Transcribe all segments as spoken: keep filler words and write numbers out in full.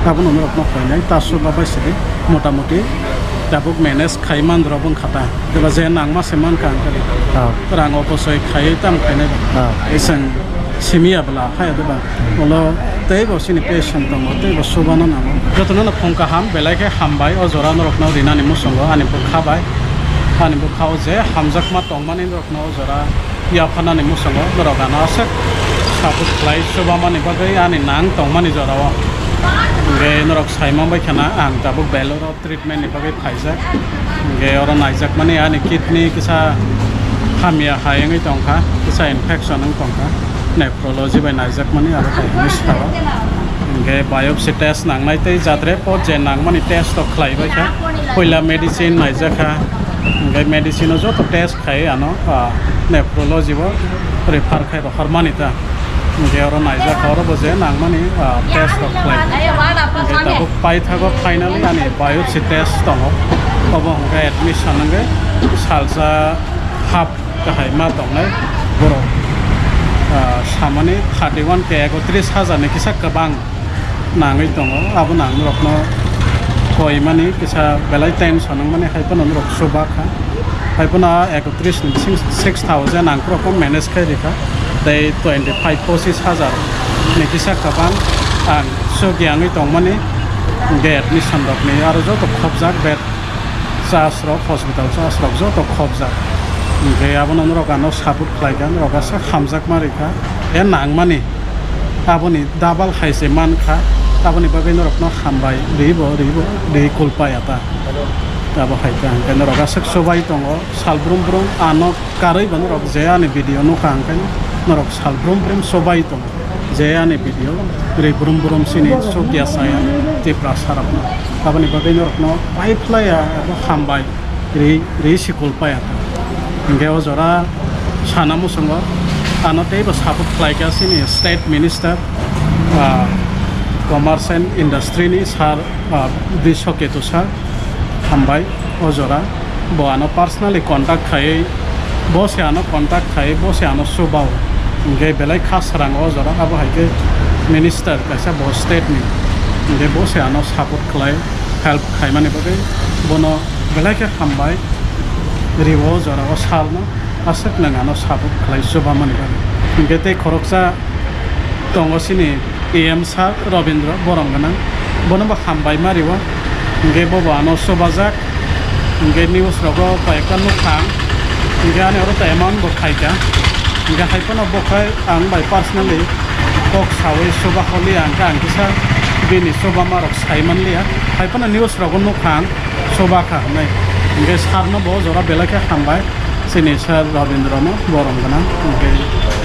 Abono norokno koinai ta suba bai sidi motamoti tabuk manage khai man rok wng kha ta. Eba je nangma se man kha ang khe. Ah. Rang opochoi khaiwi tam khainai ba. Ah. Isang simiya bwla haya de ba. Ulo tei bo chini patient tongo, tei bo subano nango. Jotono no phung kaham, belai khe hambai o jora norokno rinani muchungo ani bwkha bai. Ani bwkha o je hamjakma tongmani norokno o jora yapharnani muchungo norok ano aswk support khlai, chubamani bagwi ani nang tongmani jorao. Hwnkhe norok sai manbai khana ang tabuk Beloro treatment ni bagwi phaijak. Hwnkhe oro naijakmani ani kidney kisa hamya hai wngwi tongkha, kisa infection wng tongkha, nephrology bai naijakmani aro kaisa sao. Hwnkhe biopsy test nangnai tei jatre pot je nangmani test rok khlaibaikha. Puila medicine naijakha, hwnkhe medicine o joto test khai ano, ah, nephrology o refer khai rohormani ta. Hwnkhe oro naijak, oro bo je nangmani, ah, test rok khlai. Hwnkhe tabuk paithago finally ani biopsy test tongo. Obo hwnkhe admission hwnkhe salsa half kahai ma tongnai borok, ah, samani thirty one K, ekotris hajar ni kisa kwbang nangwi tongo. Abono ang norokno koimani kisa belai tension wngmani, hai phano norok chuba kha. Hai phano ekotris ni bising six thousand ang khorokno manage khai rikha. Tei twenty five, pochis hajar ni kisa kwbang ang chukya wngwi tongmani, hwnkhe admission rokni aro joto khopjak bed charge rok, hospital charge rok joto khopjak. Hwnkhe abono norok ano support khlaikha, norok aswk hamjakma rikha. E nangmani aboni double hai se mankha, aboni bagwi norokno hambai ribo, ribo, ri kulpaya ta. Abo hai ta hwnkhe norok aswk chubai tongo, sal brum brum ano karwi bo norok je ani video nukha hwnkhe norok sal brum brum chubai tongo. Je ani video ri brum brum sini sukya saya Tiprasa rokno. Aboni bagwi norokno pai phlaya abo hambai ri, ri sikul paya. Hwnkhe o jora sana muchungo ano teibo support khlaikha chini State Minister, ah, Commerce and Industry ni sir, ah, Biswa Ketu sir. Hambai o jora. Bo ano personally contact khaiwi, bo se ano contact khaiwi, bo se ano chubao. Hwnkhe belai kha srango o jora, abo hai khe minister kaisa bo state ni. Hwnkhe bo se ano support khlai, help khaimani bagwi bono belai khe hambai rio o jora o salno. Aswk nwng ano support khlai chubamani bagwi. Hwnkhe tei khoroksa tongo chini E M sir Robindra Borom Gwnang, bono bo hambai ma rio. Hwnkhe bobo ano chubajak, hwnkhe news rogo koi ekta nukha ang, hwnkhe ani oro to amount bo khaikha, hwnkhe hai phano bo khai ang bai personally kok sawi chuba holi ang khe ang kisa bini chubama rok sai manliya, hai phano news rogo nukha ang. Chuba kha hwnwi. Hwnkhe sir no bo jora belai khe hambai. Chini sir Rabindra no borom gwnang. Hwnkhe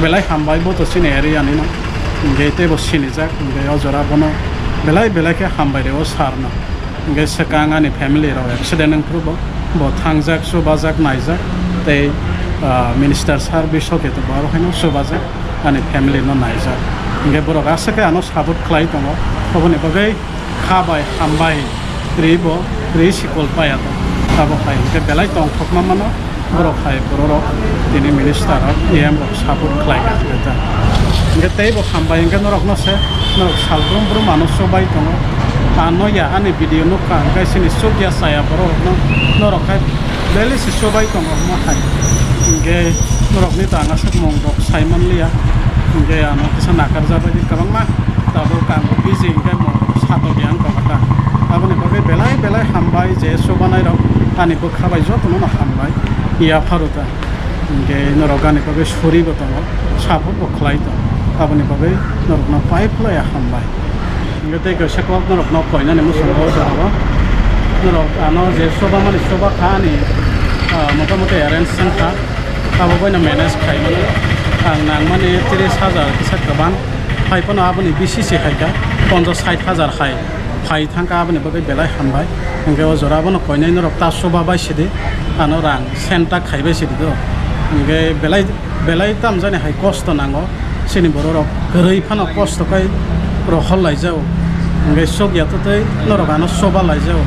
belai hambai bo to chini area ni no. Hwnkhe tei bo sinijak. Hwnkhe o jora bono belai belai khe hambai rwo sir no. Hwnkhe swkang ani family rok accident wng phuru bo, bo thangjak, chubajak, naijak. Tei, ah, minister sir Biswa Ketu bo aro haino chubajak. Ani family no naijak. Hwnkhe borok aswk khe ano support khlai tongo. Oboni bagwi kha bai, hambai, ri bo, ri sikol paya ta. Abo hai hwnkhe belai tongthokma mano, borok hai bororok tini minister rok, E M rok support khlai kha ta. Hwnkhe tei bo hambai hwnkhe norok no se, norok sal brum brum ano chubai tongo. Ano ya ani video nukha hwnkhe chini chukya chaya borok no norok hai belai se chubai tongo omo hai. Hwnkhe norok ni tang aswk mung rok sai manliya. Hwnkhe ano kisa nakar jabadi kwbangma. Tabuk ang busy hwnkhe mo satok yang tongkha. Aboni bagwi belai belai hambai je chubanai rok ani bwkha bai jotono no hambai yapharu ta. Hwnkhe norok ani bagwi suri bo tongo, support bo khlai tongo. Aboni bagwi norokno pai phlai hambai. Hwnkhe tei kaisa kok norokno koinani muchungo o jaga o. Norok ano je chubamani chuba kha ani, ah, motamoti arrange wngkha. Abo boino manage khaimano. Ang nangmani tris hajar kisa kwbang. Hai phano aboni bisisi hai kha, ponchash sait hajar hai phai thangkha, aboni bagwi belai hambai. Hwnkhe o jora abono koinai norok ta chuba bai sidi, ano rang senta khaibai sidi do. Hwnkhe belai, belai tamjani hai kosto nango. Chini bororok kwrwi phano kosto khai rohor laijao. Hwnkhe chukya twtwi norok ano chuba laijao.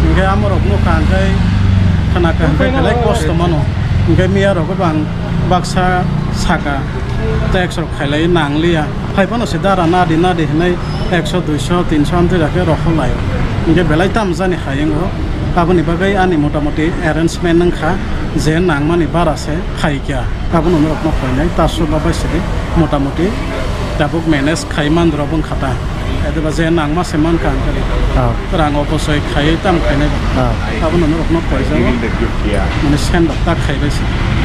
Hwnkhe amorok nukha hwnkhe khna kha hwnkhe belai kosto mano. Hwnkhe miya rogo bo ang baksa saka text rok khailai nangliya. Hai phano se dara nadi nadi hinwi Ekso, duiso, tinso amtwi rakhe rokho lai. Hinkhe belai tam jani hai wngo. Aboni bagwi ani motamoti arrangement wngkha je nangmani bara se phaikya. Abono norokno phainai taso ba bai sidi motamoti tabuk manage khai man rok wngkha ta. Edeba je nangma se mankha ang khe. Ah. Rang opochoi khaiwi tam khainai. Ah. Abono norokno phaijak. Mane send rok tak khaibai se.